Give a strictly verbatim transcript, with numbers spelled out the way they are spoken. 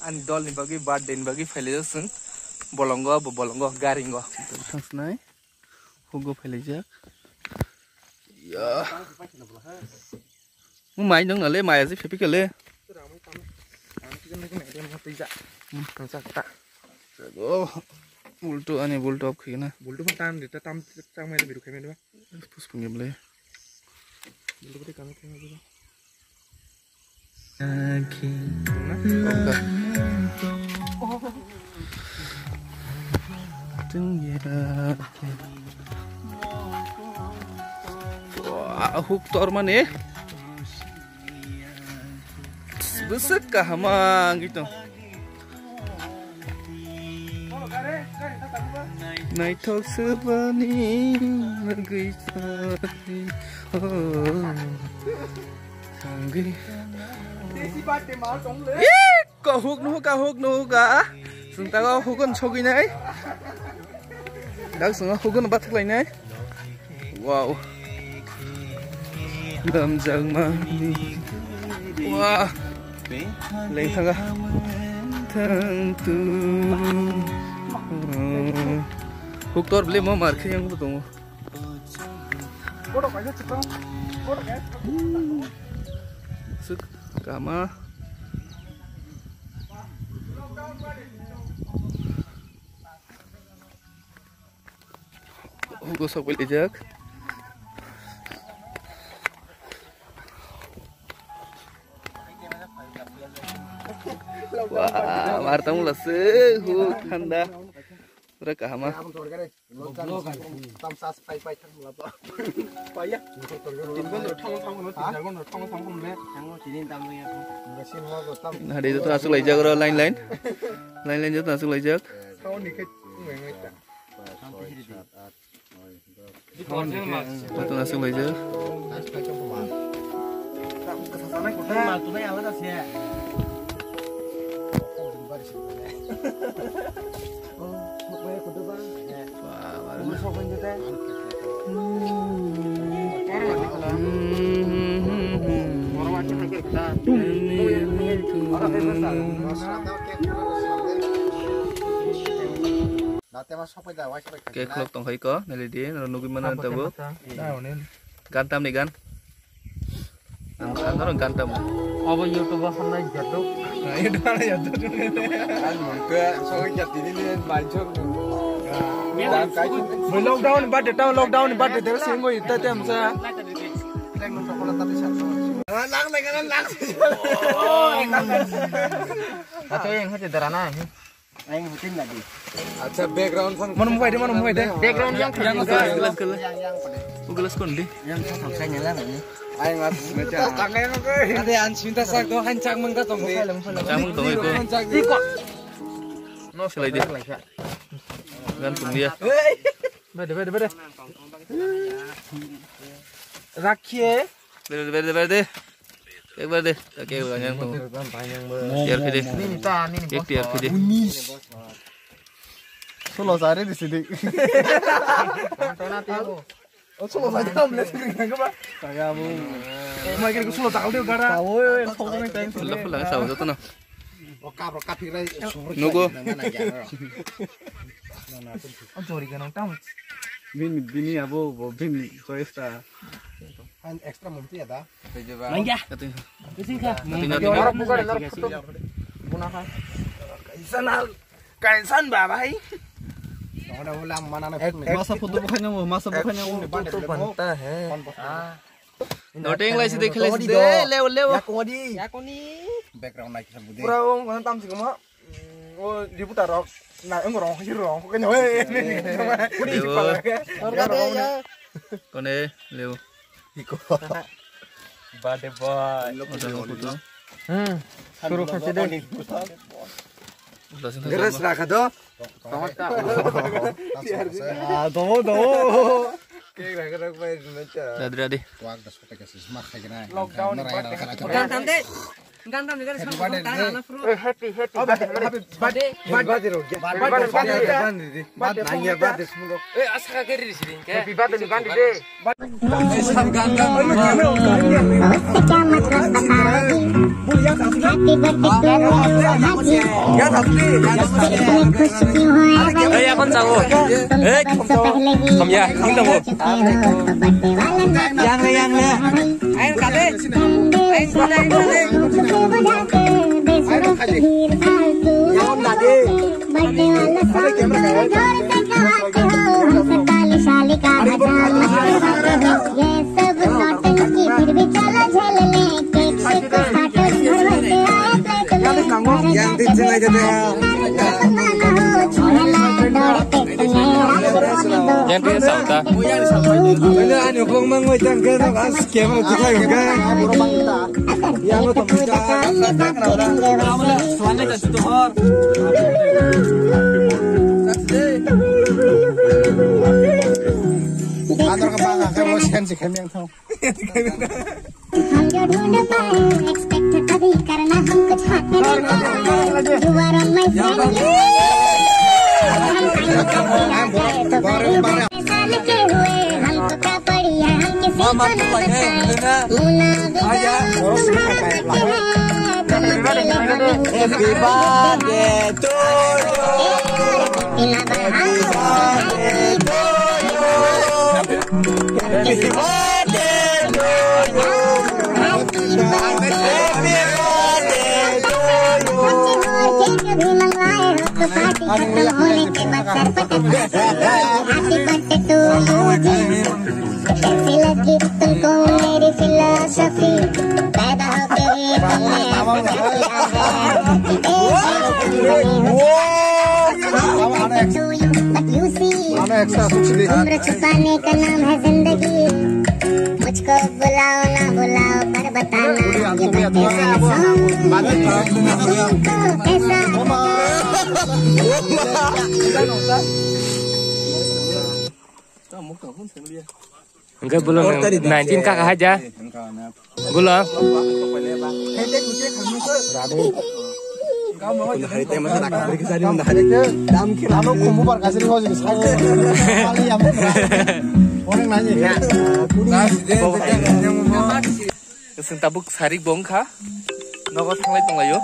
Ani dol ni bagwi, birthday ni bagwi phailaijak chwng bolongo, bo bolongo, garingo. Thangsnai, hugo phailaijak. Ya. Mo mai nang nale, mai aji phepi kale. Bultu ani bultu op khigna. Bultu phan tam de, tam chang mai de biru khaimai de. Puspung game le. Bultu pati kami kami de. Wah, huk tor mane. Besek kaham ang gitu. Naithok sebani nagwi sani. Oh. Sangwi. Ih, kahuk nuhu, kahuk nuhu ka. Sung tago hugun sogwi nai. Dak sungo hugun bathak lai nai. Wow. Damjakmani. Wah. Lengthanga. Thang tu. Huktor beli mo mar khe yang tongo. Suk kama. Hugo sok bai lijak. Wah, martang mula se hu thanda. Pura kahama. Tam sas pai pai thang mula ba. Pai ya. Tin gon thang thang thang thang gon thang thang thang le. Thang tinin tam ya. Nadi tu asuk laijak ro line line. Line line jat asuk laijak. Sound ni khe ngai ngai ta. Joto asuk laijak. Cake khulok tongkhai ko, nalidi, noro nugui mano tabuk. Gan tamni gan. Ang, ang noro gan tamo. Obo YouTube o hamnai jaduk. YouTube o jaduk. Ang mungke, so jatini ni manjok. Lockdown bade, tamo lockdown bade, dere singoi, ita tem sa. Lang lang. Ato yang hati darana. Aing hutin lagi. Acha, background sang. Mano mobile de, mano mobile de. Background yang yang glass glass. Yang yang pade. U glass kon de. Yang sa thok sai nyala ni. Aing mas mecha. Ade an sinta sak do han chak mang da tong de. Chak mang tong ko. Iko. No selai de. Gan tung dia. Bade bade bade. Rakhiye. Berde, berde, berde. Ek berde. Ek berde yang tu. Tiar pide. Nini ta, nini ek tiar pide. Solo sare di sini. Oh, solo sare tam les kering ke ba? Kaya bu. Oh my god, solo takal dia gara. Oi, oi, solo ni time. Pula pula sa jatuh na. Nugo. Oh, jori ganang tam. Bini, bini abo, bo bini choice ta. Han extra mumti ada. Mangga. Kati. Kati. Kati. Orang buka dan orang foto. Guna kan? Kaisan al, kaisan ba bhai? Orang ulang mana na. Masa foto bukan yang, masa bukan yang. Foto banta hai. Ah. Noting lai sidi khale sidi. Leo, leo. Yakoni. Yakoni. Background naik sabu de. Pura om kan tam sih kema. Oh, di putar rok. Nah, enggak rong, sih rong. Kok kena. Leo. Kone, leo. Iko. Bade boy. Foto. Hmm. Suru khasi de. Geras rakha do. Ah, domo, domo. Kek rakha rakha bai mecha. Dadi, dadi. Tuak das kota kasi sma khai kena. Lockdown ni. Kan tante. Happy birthday. Happy birthday. Happy birthday. Happy birthday. Happy birthday. Happy birthday. Happy birthday. Happy birthday. Happy birthday. Happy birthday. Yang, yang, yang. Yang dia sauta. Ani ukhung mang wai tang ke no as ke mo tu kai ka. Yang lo tong ka. Anor ka bang ka ro sian si khem yang thong. हम जो ढूंढ पाए, एक्सपेक्ट कभी करना, हम कुछ हाथ में नहीं पाए। You are on my friend list। हम तो बड़े बड़े साल के हुए, हमको क्या पड़ी है, हम किसी को ना बताएं। मुनाफिक तुम्हारा हक है, तुम अकेले बने हो। Happy birthday to you. Happy birthday to you. Happy birthday to you. Happy birthday to you. Cake भी मंगवाए हो तो पार्टी खत्म होने के बाद सर पटक। Happy birthday to you जी। कैसी लगी तुमको मेरी फिलॉसफी? पैदा होके ही तुमने ऐसा क्या किया है? But you see, उम्र छुपाने का नाम है जिंदगी। मुझको बुलाओ ना बुलाओ, पर बताना ये बातें सुनो। तुमको कैसा Hingke bulo nineteen kaka haja. Bulo. Dam khe lalo khumbu bar kasri ho jini sai. Onek nani. Sing tabuk sarik bong kha. Nogo thanglai tonglaio.